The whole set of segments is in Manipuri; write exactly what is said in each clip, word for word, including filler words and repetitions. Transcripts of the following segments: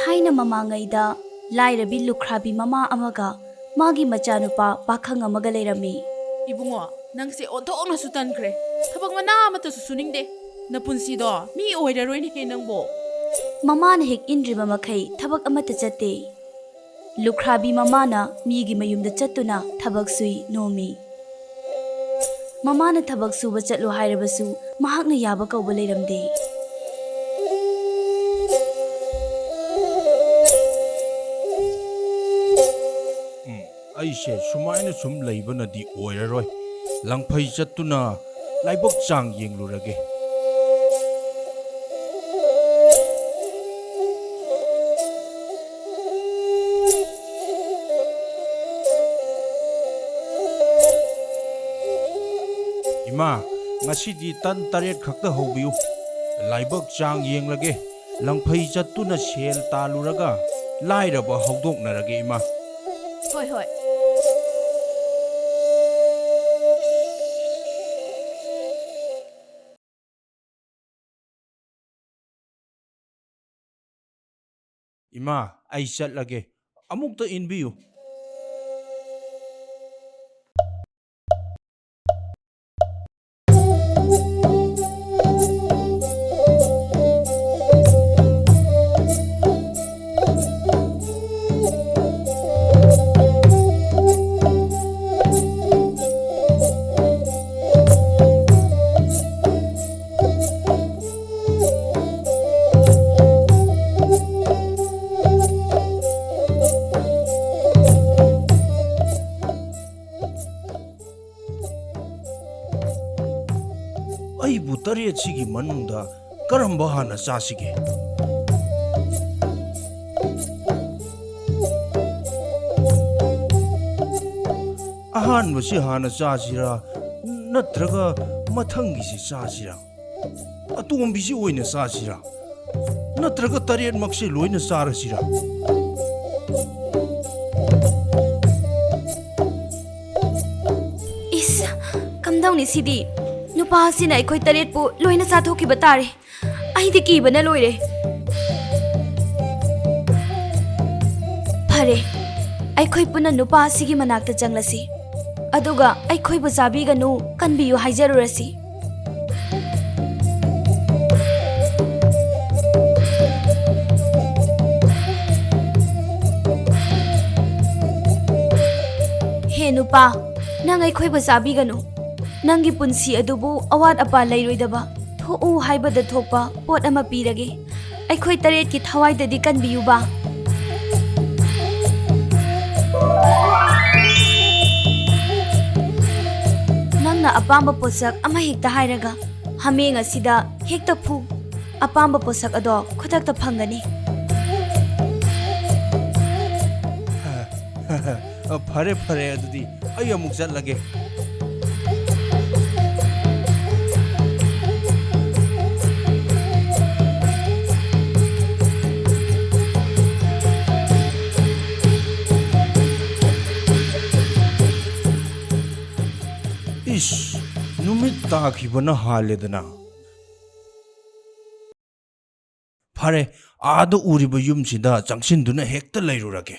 ꯊꯥꯏꯅ ꯃꯃꯥꯡꯉꯩꯗ ꯂꯥꯏꯔꯕꯤ ꯂꯨꯈ꯭ꯔꯥꯕꯤ ꯃꯃꯥ ꯑꯃꯒ ꯃꯥꯒꯤ ꯃꯆꯥꯅꯨꯄꯥ ꯄꯥꯈꯪ ꯑꯃꯒ ꯂꯩꯔꯝꯃꯤ꯫ ꯏꯕꯨꯡꯉꯣ, ꯅꯪꯁꯦ ꯑꯣꯟꯊꯣꯛꯅꯁꯨ ꯇꯟꯈ꯭ꯔꯦ꯫ ꯊꯕꯛ ꯃꯅꯥ ꯑꯃꯠꯇꯁꯨ ꯁꯨꯅꯤꯡꯗꯦ꯫ ꯅꯄꯨꯟꯁꯤꯗꯣ ꯃꯤ ꯑꯣꯏꯔꯔꯣꯏꯅꯦꯍꯦ ꯅꯪꯕꯣ꯫ ꯃꯃꯥꯅ ꯍꯦꯛ ꯏꯟꯗ꯭ꯔꯤꯕ ꯃꯈꯩ ꯊꯕꯛ ꯑꯃꯠꯇ ꯆꯠꯇꯦ꯫ ꯂꯨꯈ꯭ꯔꯥꯕꯤ ꯃꯃꯥꯅ ꯃꯤꯒꯤ ꯃꯌꯨꯝꯗ ꯆꯠꯇꯨꯅ ꯊꯕꯛ ꯁꯨꯏ ꯅꯣꯝꯃꯤ꯫ ꯃꯃꯥꯅ ꯊꯕꯛ ꯁꯨꯕ ꯆꯠꯂꯨ ꯍꯥꯏꯔꯕꯁꯨ ꯃꯍꯥꯛꯅ ꯌꯥꯕ ꯀꯧꯕ ꯂꯩꯔꯝꯗꯦ꯫ ꯎꯝ, ꯑꯩꯁꯦ ꯁꯨꯃꯥꯏꯅ ꯁꯨꯝ ꯂꯩꯕꯅꯗꯤ ꯑꯣꯏꯔꯔꯣꯏ꯫ ꯂꯪꯐꯩ ꯆꯠꯇꯨꯅ ꯂꯥꯏꯕꯛ ꯆꯥꯡ ꯌꯦꯡꯂꯨꯔꯒꯦ꯫ ꯏꯃꯥ, ꯉꯁꯤꯗꯤ ꯇꯟ ꯇꯔꯦꯠ ꯈꯛꯇ ꯍꯧꯕꯤꯌꯨ꯫ ꯂꯥꯏꯕꯛ ꯆꯥꯡ ꯌꯦꯡꯂꯒꯦ꯫ ꯂꯪꯐꯩ ꯆꯠꯇꯨꯅ ꯁꯦꯜ ꯇꯥꯜꯂꯨꯔꯒ ꯂꯥꯏꯔꯕ ꯍꯧꯗꯣꯛꯅꯔꯒꯦ, ꯏꯃꯥ꯫ ꯍꯣꯏ, ꯍꯣꯏ꯫ ꯏꯃꯥ, ꯑꯩ ꯆꯠꯂꯒꯦ꯫ ꯑꯃꯨꯛꯇ ꯏꯟꯕꯤꯌꯨ꯫ ꯑꯩꯕꯨ ꯇꯔꯦꯠꯁꯤꯒꯤ ꯃꯅꯨꯡꯗ ꯀꯔꯝꯕ ꯍꯥꯟꯅ ꯆꯥꯁꯤꯒꯦ? ꯑꯍꯥꯟꯕꯁꯤ ꯍꯥꯟꯅ ꯆꯥꯁꯤꯔꯥ, ꯅꯠꯇ꯭ꯔꯒ ꯃꯊꯪꯒꯤꯁꯤ ꯆꯥꯁꯤꯔꯥ? ꯑꯇꯣꯝꯕꯤꯁꯤ ꯑꯣꯏꯅ ꯆꯥꯁꯤꯔꯥ? ꯅꯠꯇ꯭ꯔꯒ ꯇꯔꯦꯠꯃꯛꯁꯦ ꯂꯣꯏꯅ ꯆꯥꯔꯁꯤꯔꯥ? ꯏꯁ, ꯀꯝꯗꯧꯅꯤ ꯁꯤꯗꯤ? ꯅꯨꯄꯥꯁꯤꯅ ꯑꯩꯈꯣꯏ ꯇꯔꯦꯠꯄꯨ ꯂꯣꯏꯅ ꯆꯥꯊꯣꯛꯈꯤꯕ ꯇꯥꯔꯦ꯫ ꯑꯩꯗꯤ ꯀꯤꯕꯅ ꯂꯣꯏꯔꯦ꯫ ꯐꯔꯦ, ꯑꯩꯈꯣꯏ ꯄꯨꯟꯅ ꯅꯨꯄꯥ ꯑꯁꯤꯒꯤ ꯃꯅꯥꯛꯇ ꯆꯪꯂꯁꯤ, ꯑꯗꯨꯒ "ꯑꯩꯈꯣꯏꯕꯨ ꯆꯥꯕꯤꯒꯅꯨ, ꯀꯟꯕꯤꯌꯨ" ꯍꯥꯏꯖꯔꯨꯔꯁꯤ꯫ ꯍꯦ ꯅꯨꯄꯥ, ꯅꯪ ꯑꯩꯈꯣꯏꯕꯨ ꯆꯥꯕꯤꯒꯅꯨ꯫ ꯅꯪꯒꯤ ꯄꯨꯟꯁꯤ ꯑꯗꯨꯕꯨ ꯑꯋꯥꯠ ꯑꯄꯥ ꯂꯩꯔꯣꯏꯗꯕ, ꯊꯣꯛꯎ ꯍꯥꯏꯕꯗ ꯊꯣꯛꯄ ꯄꯣꯠ ꯑꯃ ꯄꯤꯔꯒꯦ꯫ ꯑꯩꯈꯣꯏ ꯇꯔꯦꯠꯀꯤ ꯊꯋꯥꯏꯗꯗꯤ ꯀꯟꯕꯤꯌꯨꯕ꯫ ꯅꯪꯅ ꯑꯄꯥꯝꯕ ꯄꯣꯠꯁꯛ ꯑꯃ ꯍꯦꯛꯇ ꯍꯥꯏꯔꯒ, ꯍꯥꯃꯦꯡ ꯑꯁꯤꯗ ꯍꯦꯛꯇ ꯐꯨ꯫ ꯑꯄꯥꯝꯕ ꯄꯣꯠꯁꯛ ꯑꯗꯣ ꯈꯨꯗꯛꯇ ꯐꯪꯒꯅꯤ꯫ ꯑ, ꯐꯔꯦ, ꯐꯔꯦ, ꯑꯗꯨꯗꯤ ꯑꯩ ꯑꯃꯨꯛ ꯆꯠꯂꯒꯦ꯫ ꯏꯁ, ꯅꯨꯃꯤꯠ ꯇꯥꯈꯤꯕꯅ ꯍꯥꯜꯂꯦꯗꯅ꯫ ꯐꯔꯦ, ꯑꯥꯗ ꯎꯔꯤꯕ ꯌꯨꯝꯁꯤꯗ ꯆꯪꯁꯤꯟꯗꯨꯅ ꯍꯦꯛꯇ ꯂꯩꯔꯨꯔꯒꯦ꯫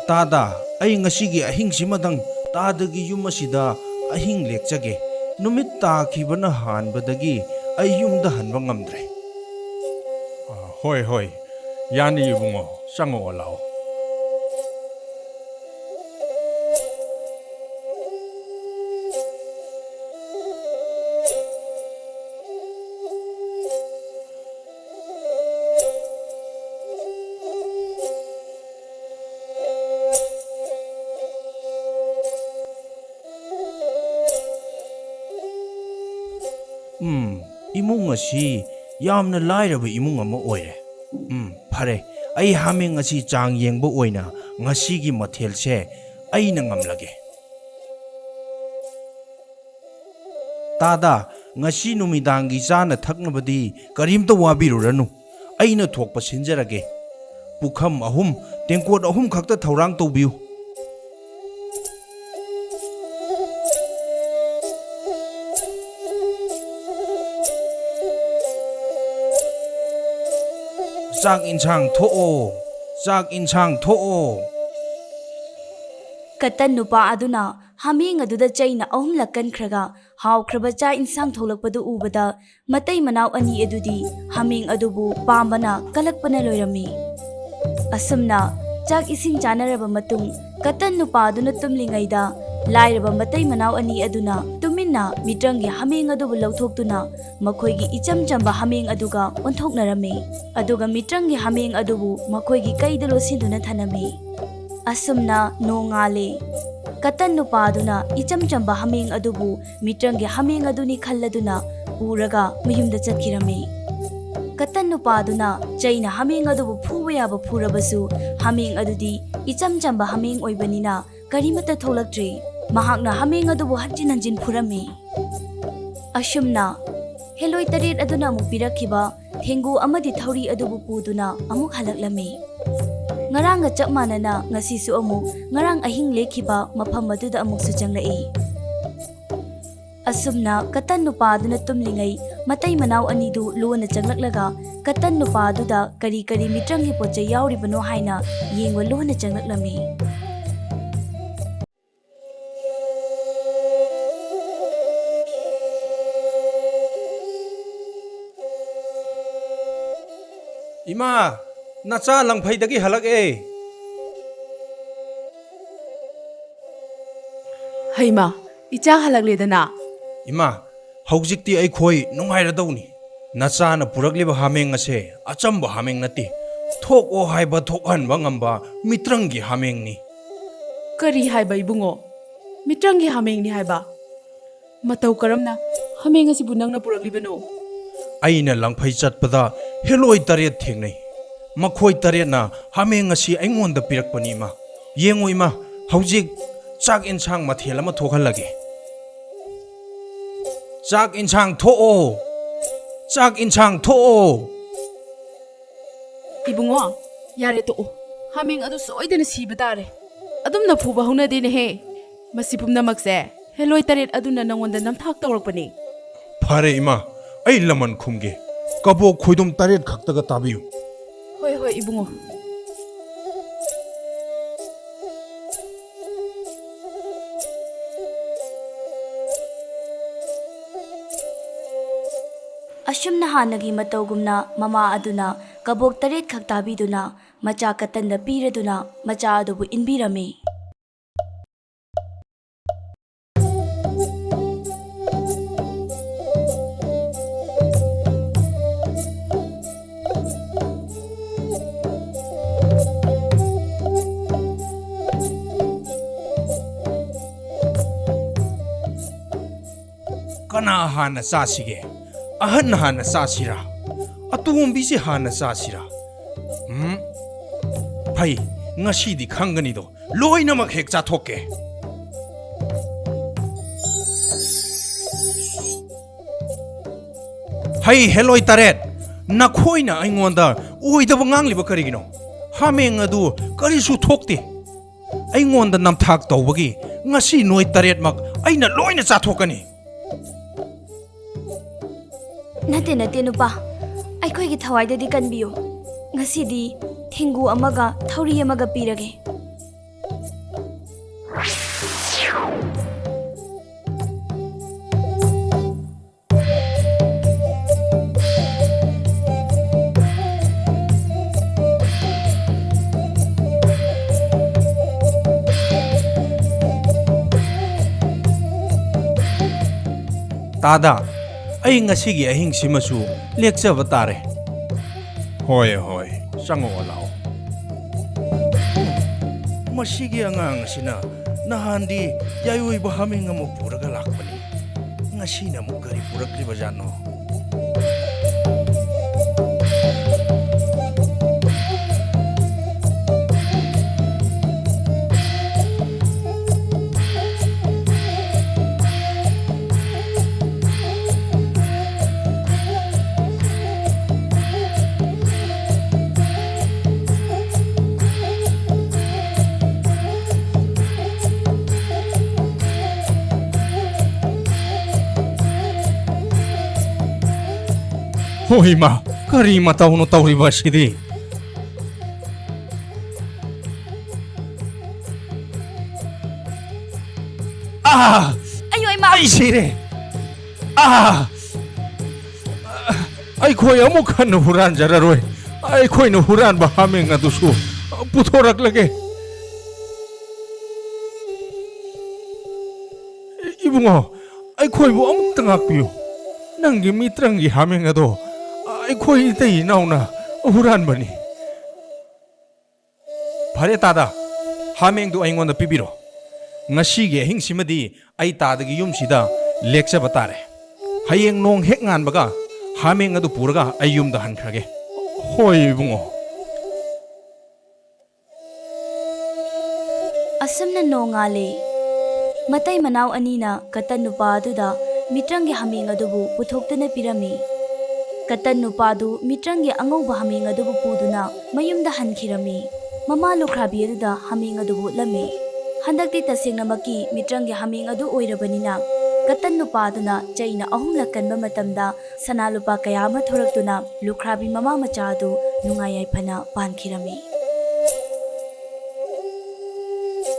ꯇꯥꯗ, ꯑꯩ ꯉꯁꯤꯒꯤ ꯑꯍꯤꯡꯁꯤꯃꯗꯪ ꯇꯥꯗꯒꯤ ꯌꯨꯝ ꯑꯁꯤꯗ ꯑꯍꯤꯡ ꯂꯦꯛꯆꯒꯦ꯫ ꯅꯨꯃꯤꯠ ꯇꯥꯈꯤꯕꯅ ꯍꯥꯟꯕꯗꯒꯤ ꯑꯩ ꯌꯨꯝꯗ ꯍꯟꯕ ꯉꯝꯗ꯭ꯔꯦ꯫ ꯑ, ꯍꯣꯏ, ꯍꯣꯏ, ꯌꯥꯅꯤ ꯏꯕꯨꯡꯉꯣ, ꯆꯪꯉꯛꯑꯣ ꯂꯥꯛꯑꯣ꯫ ꯎꯝ, ꯏꯃꯨꯡ ꯑꯁꯤ ꯌꯥꯝꯅ ꯂꯥꯏꯔꯕ ꯏꯃꯨꯡ ꯑꯃ ꯑꯣꯏꯔꯦ꯫ ꯎꯝ, ꯐꯔꯦ, ꯑꯩ ꯍꯥꯃꯦꯡ ꯑꯁꯤ ꯆꯥꯡ ꯌꯦꯡꯕ ꯑꯣꯏꯅ ꯉꯁꯤꯒꯤ ꯃꯊꯦꯜꯁꯦ ꯑꯩꯅ ꯉꯝꯂꯒꯦ꯫ ꯇꯥꯗ, ꯉꯁꯤ ꯅꯨꯃꯤꯗꯥꯡꯒꯤ ꯆꯥꯅ ꯊꯛꯅꯕꯗꯤ ꯀꯔꯤꯝꯇ ꯋꯥꯕꯤꯔꯨꯔꯅꯨ, ꯑꯩꯅ ꯊꯣꯛꯄ ꯁꯤꯟꯖꯔꯒꯦ꯫ ꯄꯨꯈꯝ ꯑꯍꯨꯝ, ꯇꯦꯡꯀꯣꯠ ꯑꯍꯨꯝ ꯈꯛꯇ ꯊꯧꯔꯥꯡ ꯇꯧꯕꯤꯌꯨ꯫ ꯆꯥꯛ ꯏꯟꯁꯥꯡ ꯊꯣꯛꯑꯣ, ꯆꯥꯛ ꯏꯟꯁꯥꯡ ꯊꯣꯛꯑꯣ꯫ ꯀꯇꯟ ꯅꯨꯄꯥ ꯑꯗꯨꯅ ꯍꯥꯃꯦꯡ ꯑꯗꯨꯗ ꯆꯩꯅ ꯑꯍꯨꯝꯂꯛ ꯀꯟꯈ꯭ꯔꯒ ꯍꯥꯎꯈ꯭ꯔꯕ ꯆꯥꯛ ꯏꯟꯁꯥꯡ ꯊꯣꯛꯂꯛꯄꯗꯨ ꯎꯕꯗ ꯃꯇꯩ ꯃꯅꯥꯎ ꯑꯅꯤ ꯑꯗꯨꯗꯤ ꯍꯥꯃꯦꯡ ꯑꯗꯨꯕꯨ ꯄꯥꯝꯕꯅ ꯀꯜꯂꯛꯄꯅ ꯂꯣꯏꯔꯝꯃꯤ꯫ ꯑꯁꯨꯝꯅ ꯆꯥꯛ ꯏꯁꯤꯡ ꯆꯥꯅꯔꯕ ꯃꯇꯨꯡ ꯀꯇꯟ ꯅꯨꯄꯥ ꯑꯗꯨꯅ ꯇꯨꯝꯂꯤꯉꯩꯗ ꯂꯥꯏꯔꯕ ꯃꯇꯩ ꯃꯅꯥꯎ ꯑꯅꯤ ꯑꯗꯨꯅ ꯇꯨꯃꯤꯟꯅ ꯃꯤꯇ꯭ꯔꯪꯒꯤ ꯍꯥꯃꯦꯡ ꯑꯗꯨꯕꯨ ꯂꯧꯊꯣꯛꯇꯨꯅ ꯃꯈꯣꯏꯒꯤ ꯏꯆꯝ ꯆꯝꯕ ꯍꯥꯃꯦꯡ ꯑꯗꯨꯒ ꯑꯣꯟꯊꯣꯛꯅꯔꯝꯃꯤ꯫ ꯑꯗꯨꯒ ꯃꯤꯇ꯭ꯔꯪꯒꯤ ꯍꯥꯃꯦꯡ ꯑꯗꯨꯕꯨ ꯃꯈꯣꯏꯒꯤ ꯀꯩꯗ ꯂꯣꯠꯁꯤꯟꯗꯨꯅ ꯊꯅꯝꯃꯤ꯫ ꯑꯁꯨꯝꯅ ꯅꯣꯡꯉꯥꯜꯂꯦ꯫ ꯀꯇꯟ ꯅꯨꯄꯥ ꯑꯗꯨꯅ ꯏꯆꯝ ꯆꯝꯕ ꯍꯥꯃꯦꯡ ꯑꯗꯨꯕꯨ ꯃꯤꯇ꯭ꯔꯪꯒꯤ ꯍꯥꯃꯦꯡ ꯑꯗꯨꯅꯤ ꯈꯜꯂꯗꯨꯅ ꯄꯨꯔꯒ ꯃꯌꯨꯝꯗ ꯆꯠꯈꯤꯔꯝꯃꯤ꯫ ꯀꯇꯟ ꯅꯨꯄꯥ ꯑꯗꯨꯅ ꯆꯩꯅ ꯍꯥꯃꯦꯡ ꯑꯗꯨꯕꯨ ꯐꯨꯕ ꯌꯥꯕ ꯐꯨꯔꯕꯁꯨ ꯍꯥꯃꯦꯡ ꯑꯗꯨꯗꯤ ꯏꯆꯝ ꯆꯝꯕ ꯍꯥꯃꯦꯡ ꯑꯣꯏꯕꯅꯤꯅ ꯀꯔꯤꯃꯠꯇ ꯊꯣꯛꯂꯛꯇ꯭ꯔꯤ꯫ ꯃꯍꯥꯛꯅ ꯍꯥꯃꯦꯡ ꯑꯗꯨꯕꯨ ꯍꯟꯖꯤꯟ ꯍꯟꯖꯤꯟ ꯐꯨꯔꯝꯃꯤ꯫ ꯑꯁꯨꯝꯅ ꯍꯦꯂꯣꯏ ꯇꯔꯦꯠ ꯑꯗꯨꯅ ꯑꯃꯨꯛ ꯄꯤꯔꯛꯈꯤꯕ ꯊꯦꯡꯒꯨ ꯑꯃꯗꯤ ꯊꯧꯔꯤ ꯑꯗꯨꯕꯨ ꯄꯨꯗꯨꯅ ꯑꯃꯨꯛ ꯍꯜꯂꯛꯂꯝꯃꯤ꯫ ꯉꯔꯥꯡꯒ ꯆꯞ ꯃꯥꯟꯅꯅ ꯉꯁꯤꯁꯨ ꯑꯃꯨꯛ ꯉꯔꯥꯡ ꯑꯍꯤꯡ ꯂꯦꯛꯈꯤꯕ ꯃꯐꯝ ꯑꯗꯨꯗ ꯑꯃꯨꯛꯁꯨ ꯆꯪꯂꯛꯏ꯫ ꯑꯁꯨꯝꯅ ꯀꯇꯟ ꯅꯨꯄꯥ ꯑꯗꯨꯅ ꯇꯨꯝꯂꯤꯉꯩ ꯃꯇꯩ ꯃꯅꯥꯎ ꯑꯅꯤꯗꯨ ꯂꯣꯟꯅ ꯆꯪꯂꯛꯂꯒ ꯀꯇꯟ ꯅꯨꯄꯥ ꯑꯗꯨꯗ ꯀꯔꯤ ꯀꯔꯤ ꯃꯤꯇ꯭ꯔꯪꯒꯤ ꯄꯣꯠ ꯆꯩ ꯌꯥꯎꯔꯤꯕꯅꯣ ꯍꯥꯏꯅ ꯌꯦꯡꯕ ꯂꯣꯟꯅ ꯆꯪꯂꯛꯂꯝꯃꯤ꯫ ꯏꯃꯥ, ꯅꯆꯥ ꯂꯪꯐꯩꯗꯒꯤ ꯍꯜꯂꯛꯑꯦ꯫ ꯍꯩꯃꯥ, ꯏꯆꯥ ꯍꯜꯂꯛꯂꯦꯗꯅ꯫ ꯏꯃꯥ, ꯍꯧꯖꯤꯛꯇꯤ ꯑꯩꯈꯣꯏ ꯅꯨꯡꯉꯥꯏꯔꯗꯧꯅꯤ꯫ ꯅꯆꯥꯅ ꯄꯨꯔꯛꯂꯤꯕ ꯍꯥꯃꯦꯡ ꯑꯁꯦ ꯑꯆꯝꯕ ꯍꯥꯃꯦꯡ ꯅꯠꯇꯦ, ꯊꯣꯛꯑꯣ ꯍꯥꯏꯕ ꯊꯣꯛꯍꯟꯕ ꯉꯝꯕ ꯃꯤꯇ꯭ꯔꯪꯒꯤ ꯍꯥꯃꯦꯡꯅꯤ꯫ ꯀꯔꯤ ꯍꯥꯏꯕ ꯏꯕꯨꯡꯉꯣ? ꯃꯤꯇ꯭ꯔꯪꯒꯤ ꯍꯥꯃꯦꯡꯅꯤ ꯍꯥꯏꯕ? ꯃꯇꯧ ꯀꯔꯝꯅ ꯍꯥꯃꯦꯡ ꯑꯁꯤꯕꯨ ꯅꯪꯅ ꯄꯨꯔꯛꯂꯤꯕꯅꯣ? ꯑꯩꯅ ꯂꯪꯐꯩ ꯆꯠꯄꯗ ꯍꯦꯂꯣꯏ ꯇꯔꯦꯠ ꯊꯦꯡꯅꯩ꯫ ꯃꯈꯣꯏ ꯇꯔꯦꯠꯅ ꯍꯥꯃꯦꯡ ꯑꯁꯤ ꯑꯩꯉꯣꯟꯗ ꯄꯤꯔꯛꯄꯅꯤ, ꯏꯃꯥ꯫ ꯌꯦꯡꯉꯨ, ꯏꯃꯥ, ꯍꯧꯖꯤꯛ ꯆꯥꯛ ꯏꯟꯁꯥꯡ ꯃꯊꯦꯜ ꯑꯃ ꯊꯣꯛꯍꯜꯂꯒꯦ꯫ ꯆꯥꯛ ꯏꯟꯁꯥꯡ ꯊꯣꯛꯑꯣ! ꯆꯥꯛ ꯏꯟꯁꯥꯡ ꯊꯣꯛꯑꯣ! ꯏꯕꯨꯡꯉꯣ, ꯌꯥꯔꯦ, ꯇꯣꯛꯑꯣ꯫ ꯍꯥꯃꯦꯡ ꯑꯗꯨ ꯁꯣꯏꯗꯅ ꯁꯤꯕ ꯇꯥꯔꯦ꯫ ꯑꯗꯨꯝꯅ ꯐꯨꯕ ꯍꯧꯅꯗꯦꯅꯦꯍꯦ꯫ ꯃꯁꯤ ꯄꯨꯝꯅꯃꯛꯁꯦ ꯍꯦꯂꯣꯏ ꯇꯔꯦꯠ ꯑꯗꯨꯅ ꯅꯉꯣꯟꯗ ꯅꯝꯊꯥꯛ ꯇꯧꯔꯛꯄꯅꯤ꯫ ꯐꯔꯦ ꯏꯃꯥ, ꯑꯩ ꯂꯃꯟ ꯈꯨꯝꯒꯦ꯫ ꯀꯕꯣꯛ ꯈꯣꯏꯗꯨꯝ ꯇꯔꯦꯠ ꯈꯛꯇꯒ ꯇꯥꯕꯤꯌꯨ꯫ ꯍꯣꯏ, ꯍꯣꯏ, ꯏꯕꯨꯡꯉꯣ꯫ ꯑꯁꯨꯝꯅ ꯍꯥꯟꯅꯒꯤ ꯃꯇꯧꯒꯨꯝꯅ ꯃꯃꯥ ꯑꯗꯨꯅ ꯀꯕꯣꯛ ꯇꯔꯦꯠ ꯈꯛ ꯇꯥꯕꯤꯗꯨꯅ ꯃꯆꯥ ꯀꯇꯟꯗ ꯄꯤꯔꯗꯨꯅ ꯃꯆꯥ ꯑꯗꯨꯕꯨ ꯏꯟꯕꯤꯔꯝꯃꯤ꯫ ꯀꯅꯥ ꯍꯥꯟꯅ ꯆꯥꯁꯤꯒꯦ? ꯑꯍꯟ ꯍꯥꯟꯅ ꯆꯥꯁꯤꯔꯥ? ꯑꯇꯣꯝꯕꯤꯁꯦ ꯍꯥꯟꯅ ꯆꯥꯁꯤꯔꯥ? ꯎꯝ? ꯐꯩ, ꯉꯁꯤꯗꯤ ꯈꯪꯒꯅꯤꯗꯣ꯫ ꯂꯣꯏꯅꯃꯛ ꯍꯦꯛ ꯆꯥꯊꯣꯛꯀꯦ꯫ ꯍꯩ ꯍꯦꯂꯣꯏ ꯇꯔꯦꯠ, ꯅꯈꯣꯏꯅ ꯑꯩꯉꯣꯟꯗ ꯑꯣꯏꯗꯕ ꯉꯥꯡꯂꯤꯕ ꯀꯔꯤꯒꯤꯅꯣ? ꯍꯥꯃꯦꯡ ꯑꯗꯨ ꯀꯔꯤꯁꯨ ꯊꯣꯛꯇꯦ꯫ ꯑꯩꯉꯣꯟꯗ ꯅꯝꯊꯥꯛ ꯇꯧꯕꯒꯤ ꯉꯁꯤ ꯅꯣꯏ ꯇꯔꯦꯠꯃꯛ ꯑꯩꯅ ꯂꯣꯏꯅ ꯆꯥꯊꯣꯛꯀꯅꯤ꯫ ꯅꯠꯇꯦ, ꯅꯠꯇꯦ, ꯅꯨꯄꯥ꯫ ꯑꯩꯈꯣꯏꯒꯤ ꯊꯋꯥꯏꯗꯗꯤ ꯀꯟꯕꯤꯌꯨ꯫ ꯉꯁꯤꯗꯤ ꯊꯦꯡꯒꯨ ꯑꯃꯒ ꯊꯧꯔꯤ ꯑꯃꯒ ꯄꯤꯔꯒꯦ꯫ ꯇꯥꯗ, ꯑꯩ ꯉꯁꯤꯒꯤ ꯑꯍꯤꯡꯁꯤꯃꯁꯨ ꯂꯦꯛꯆꯕ ꯇꯥꯔꯦ꯫ ꯍꯣꯏ, ꯍꯣꯏ, ꯆꯪꯉꯛꯑꯣ ꯂꯥꯛꯑꯣ꯫ ꯃꯁꯤꯒꯤ ꯑꯉꯥꯡ ꯑꯁꯤꯅ ꯅꯍꯥꯟꯗꯤ ꯌꯥꯏꯑꯣꯏꯕ ꯍꯥꯃꯦꯡ ꯑꯃ ꯄꯨꯔꯒ ꯂꯥꯛꯄꯅꯤ꯫ ꯉꯁꯤꯅ ꯑꯃꯨꯛ ꯀꯔꯤ ꯄꯨꯔꯛꯂꯤꯕꯖꯥꯠꯅꯣ? ꯍꯣ ꯏꯃꯥ, ꯀꯔꯤ ꯃꯇꯧꯅꯣ ꯇꯧꯔꯤꯕ ꯑꯁꯤꯗꯤ? ꯑꯥ! ꯑꯌꯣ ꯏꯃꯥ! ꯑꯩ ꯁꯤꯔꯦ! ꯑꯥ! ꯑꯩꯈꯣꯏ ꯑꯃꯨꯛ ꯍꯟꯅ ꯍꯨꯔꯥꯟꯖꯔꯔꯣꯏ꯫ ꯑꯩꯈꯣꯏꯅ ꯍꯨꯔꯥꯟꯕ ꯍꯥꯃꯦꯡ ꯑꯗꯨꯁꯨ ꯄꯨꯊꯣꯔꯛꯂꯒꯦ꯫ ꯏꯕꯨꯡꯉꯣ, ꯑꯩꯈꯣꯏꯕꯨ ꯑꯃꯨꯛꯇ ꯉꯥꯛꯄꯤꯌꯨ꯫ ꯅꯪꯒꯤ ꯃꯤꯇ꯭ꯔꯪꯒꯤ ꯍꯥꯃꯦꯡ ꯑꯗꯣ ꯑꯩꯈꯣꯏ ꯏꯇꯩ ꯏꯅꯥꯎꯅ ꯍꯨꯔꯥꯟꯕꯅꯤ꯫ ꯐꯔꯦ ꯇꯥꯗ, ꯍꯥꯃꯦꯡꯗꯨ ꯑꯩꯉꯣꯟꯗ ꯄꯤꯕꯤꯔꯣ꯫ ꯉꯁꯤꯒꯤ ꯑꯍꯤꯡꯁꯤꯃꯗꯤ ꯑꯩ ꯇꯥꯗꯒꯤ ꯌꯨꯝꯁꯤꯗ ꯂꯦꯛꯆꯕ ꯇꯥꯔꯦ꯫ ꯍꯌꯦꯡ ꯅꯣꯡ ꯍꯦꯛ ꯉꯥꯟꯕꯒ ꯍꯥꯃꯦꯡ ꯑꯗꯨ ꯄꯨꯔꯒ ꯑꯩ ꯌꯨꯝꯗ ꯍꯟꯈ꯭ꯔꯒꯦ꯫ ꯍꯣꯏ ꯏꯕꯨꯡꯉꯣ꯫ ꯑꯁꯨꯝꯅ ꯅꯣꯡꯉꯥꯜꯂꯦ꯫ ꯃꯇꯩ ꯃꯅꯥꯎ ꯑꯅꯤꯅ ꯀꯇꯟ ꯅꯨꯄꯥ ꯑꯗꯨꯗ ꯃꯤꯇ꯭ꯔꯪꯒꯤ ꯍꯥꯃꯦꯡ ꯑꯗꯨꯕꯨ ꯄꯨꯊꯣꯛꯇꯨꯅ ꯄꯤꯔꯝꯃꯤ꯫ ꯀꯇꯟ ꯅꯨꯄꯥꯗꯨ ꯃꯤꯇ꯭ꯔꯪꯒꯤ ꯑꯉꯧꯕ ꯍꯥꯃꯦꯡ ꯑꯗꯨꯕꯨ ꯄꯨꯗꯨꯅ ꯃꯌꯨꯝꯗ ꯍꯟꯈꯤꯔꯝꯃꯤ꯫ ꯃꯃꯥ ꯂꯨꯈ꯭ꯔꯥꯕꯤ ꯑꯗꯨꯗ ꯍꯥꯃꯦꯡ ꯑꯗꯨꯕꯨ ꯎꯠꯂꯝꯃꯤ꯫ ꯍꯟꯗꯛꯇꯤ ꯇꯁꯦꯡꯅꯃꯛꯀꯤ ꯃꯤꯇ꯭ꯔꯪꯒꯤ ꯍꯥꯃꯦꯡ ꯑꯗꯨ ꯑꯣꯏꯔꯕꯅꯤꯅ, ꯀꯇꯟ ꯅꯨꯄꯥ ꯑꯗꯨꯅ ꯆꯩꯅ ꯑꯍꯨꯝꯂꯛ ꯀꯟꯕ ꯃꯇꯝꯗ ꯁꯅꯥ ꯂꯨꯄꯥ ꯀꯌꯥ ꯑꯃ ꯊꯣꯔꯛꯇꯨꯅ ꯂꯨꯈ꯭ꯔꯥꯕꯤ ꯃꯃꯥ ꯃꯆꯥ ꯑꯗꯨ ꯅꯨꯡꯉꯥꯏ ꯌꯥꯏꯐꯅ ꯄꯥꯟꯈꯤꯔꯝꯃꯤ꯫